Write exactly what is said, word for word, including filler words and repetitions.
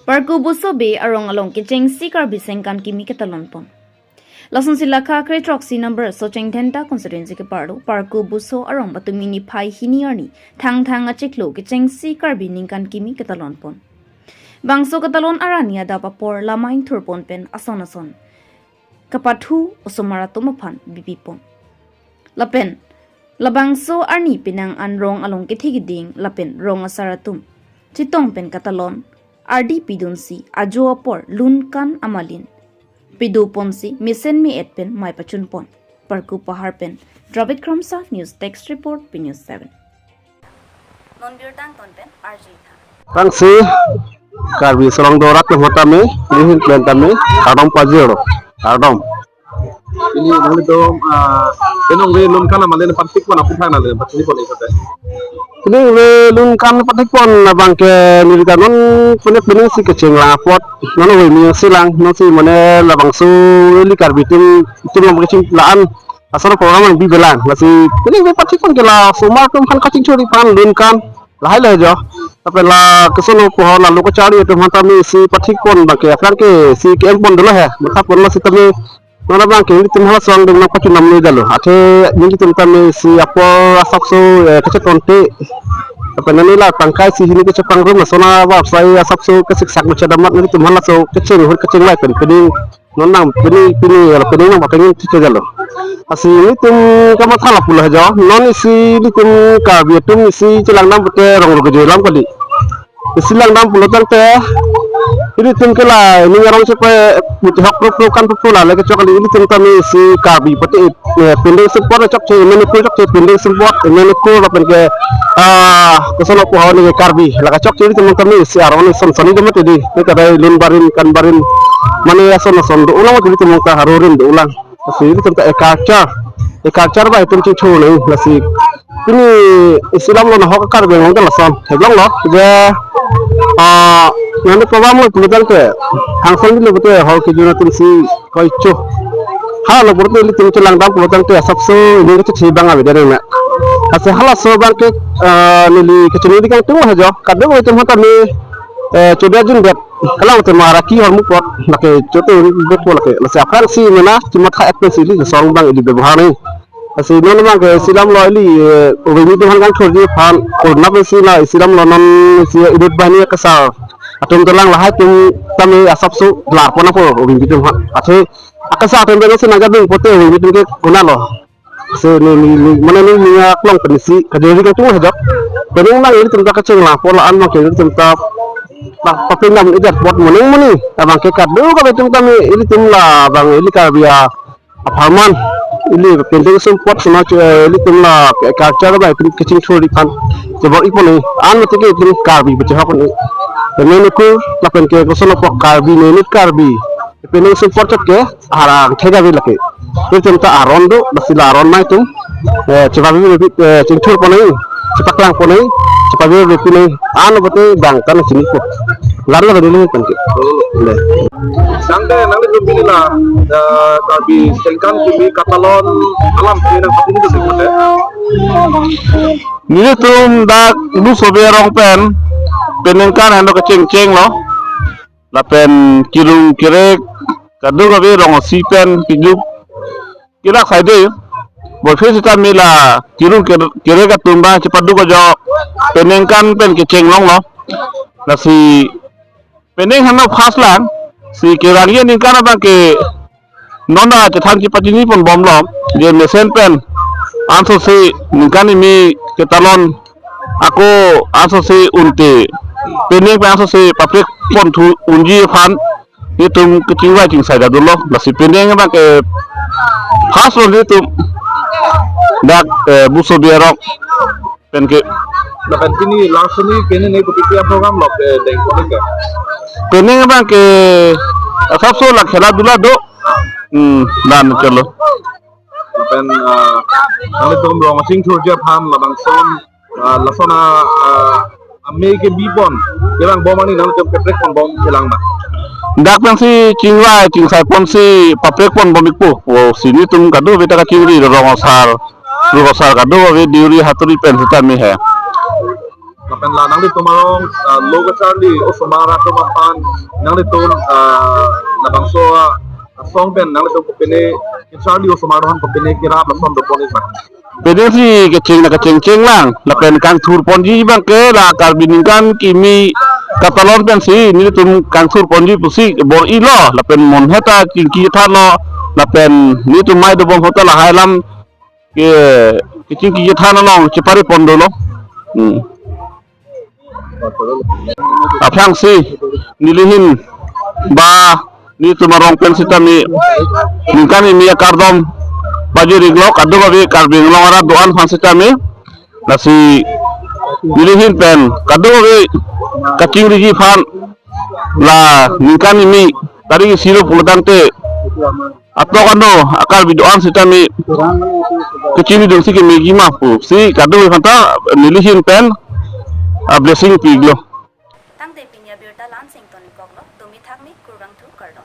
Parku Buso Bey arong along kechengsi Karbi Sengkan kimi ketalon pon. Lasonsi Lakha kre-throksi number Socheng Dhenta constituency keparlo Parku Buso arong patumi niphai hini arni Thangthang achiklo kechengsi Karbi ningkan kimi ketalon pon. Bangso ketalon arni adap apor lamai thurpon pen ason ason kapathu osomar atum aphan bipipon. Lapen labangso arni penang an rong along kethe keding lapen rong asar atum chetong pen katalon ardi pidunsi ajo apor lunkan amalin pido ponsi mesen me-et pen mai pachun pon. Parku Pahar pen Dravid Kramsa, News Desk Report, P News seven. Non birta angton pen R J Tha. Tangsi Karbi Sarong Dorak Mahota me, Lihin Plan Tame, Kardom Pajero, Kardom. Ini nang itu, ah, penang le lunkan amalin patik pon apu thang nang le patik pon itu teh. Ini le lunkan patik pon abang ke nirika non punya pening si kecheng lang apot, non we mi silang, non si mane labangso ili Karbi atum, atum lang kecheng laan, asal program yang bibelang, lasi pening le patik pon ke la osomar atum aphan kachingchori aphan lunkan, lahai le jo. Tapi la kesono pohon lalu kachari atum aphan tame si patik pon abang ke aphrang ke si ke-en pon dolo he, mutha pon la sitame non abang ke nelitum hala song deng nang pachunam ni dalo. Athe nelitum tame si apor asapso, eh, kachetonte. Apa nani la tangkai si hini kachepangrum asona ba sai asapso kasiksak machadamat nelitum hala so kacheng hur kacheng lai pen pening non nang pening pening ya pening nang patengin chiche dalo. Lasi nelitum kamatha lapu la jo. Non isi nelitum Karbi atum isi chelang dam pute rong rok je lam kali. Isi langdam pulo tangte, ilitum ke la, ini ngarong chepe, buti hok pro pro kan pro pro la, lake chok kali ilitum tame isi Karbi pute, eh, pindeng sempot chokche, mene pro chokche, pindeng sempot, mene pro lapen ke, ah, koson apu hawa ni Karbi, lake chokche ilitum tame isi arong ni son son ni demat di, ni kadai lun barim, kan barim, mane ason ason do ulang ilitum ta harorin do ulang. Lasi ilitum ta e culture, e culture ba itum chingchur nai, lasi pini isi lam lo na hok Karbi Anglong ta lason. Heblong lo je, ah, nang program lo pulo tangte, hangsan bilo pute hok kejun atum si koi cho. Hala lo pute ilitum chelang dam pulo tangte asapso ini kechebang avedet na. Lasi halaso abang ke, ah, neli kechini di kangtung ha jo. Kadokave atum aphan tame, eh, chodia jundet. Kalang te mara ki hormu pot lake chote ri bot po lake. Lasi aphrang si mena chimatha ek pen si ili song abang ili bebohar ni. Lasi non abang ke isi lam lo ili, eh, ove mi atum aphan kangthurji aphan korna pen si la isi lam lo non si idut banghini akesar atum dolang lahai atum tame asapso lar pon apo ove mi atum aphan. Athe akesar atum dolang si nangkadung pute ove mi atum ke kona lo. Si ni ni ni mane ni ni aklong pen si kajeri kangtung ha jo. Pening abang ilitum ta kacheng lang po la-an abang ke ilitum ta pa papinam idet pot moning moning abang ke kadokave atum tame ilitum la abang ili Karbi a apharman ili pindeng sempot sona chu, eh, ilitum la culture ba itum kechingchori aphan chebor-i pon ni an mati ke itum Karbi bechehok ni. Mene kur lapen ke koson apu Karbi mene Karbi pindeng sempot chot ke arang thega bi lake. Itum ta aron do, lasi la aron mai atum, eh, chepabi bi, eh, chingthur pon ni, chepaklang pon ni, chepabi bi pon ni, ano bote dang kan chini ko. Lan la bani ni kan ke. Le. Nang de, nang de pini la, eh, Karbi Sengkan kimi katalon alam kimi nang pini tu sih. Nelitum dak Buso Bey arong pen, peningkan hano kecheng cheng lo. Lapen kirung kerek kadokave rong asi pen kijup kirak saide. Bolphe sitame la kirung ker-, kerek atum abang chepaduk ajo peningkan pen kecheng longlo. Lasi pening hano first lang si kerang ye ningkan abang ke non ta chethan chepachini pon bomlo je mesen pen ansose ningkan kimi ketalon ako ansose unte pening pen ansose paprek ponthu unji aphan itum kechingvai chingsai ta dolo. Lasi pening abang ke first lo itum dak, eh, Buso Bey arong pen ke. Lapen pini langsung ni pini ni kopi pi program lo, eh, deng kopi ke. Pening abang ke asapso la khela dula do. Hmm, dan chalo. Lapen, ah, nanglitum rong asing thurji aphan labangson, ah, lason a, ah, ame ke bi pon, kelang bom ani nanglitum keprek pon bom kelang ma. Dak pensi chingvai chingsai ponsi paprek pon bom ikpo. O si nelitum kadokave ta kachingri rong asar, rong asar kadokave diuri haturi pen sitame he. Lapen la nanglitum arong, ah, lo kacharli osomar atum aphan nanglitum, ah, labangso, ah, asong pen nanglitum kopine kacharli osomar aphan kopine kerap lason dopon isi. Pede si kecheng na kechengcheng lang, lapen kangthur ponji abang ke la Karbi ningkan kimi katalon pensi nelitum kangthur ponji pusi bor-ilo, lapen monheta chingki thanlo, lapen nelitum mai dobom ahut ta lahai alam ke kechingki than along chepari pon dolo. Hmm. Aphrangsi nelihin ba nelitum arong pen sitame ningkan kimi akardom pajirlo, kadokave Karbi Anglong arat do-an aphan sitame. Lasi nelihin pen kadokave kachingriji aphan la ningkan kimi tarik isi lo pulotangte atok ano a-Karbi do-an sitame kachingri dungsi kemegi ma pusi kadokave aphanta nelihin pen, ah, blessing pilo. Tangte pini abirta la-ansi ingtonkoklo, tumi thakmi, kurvangthu, kardom.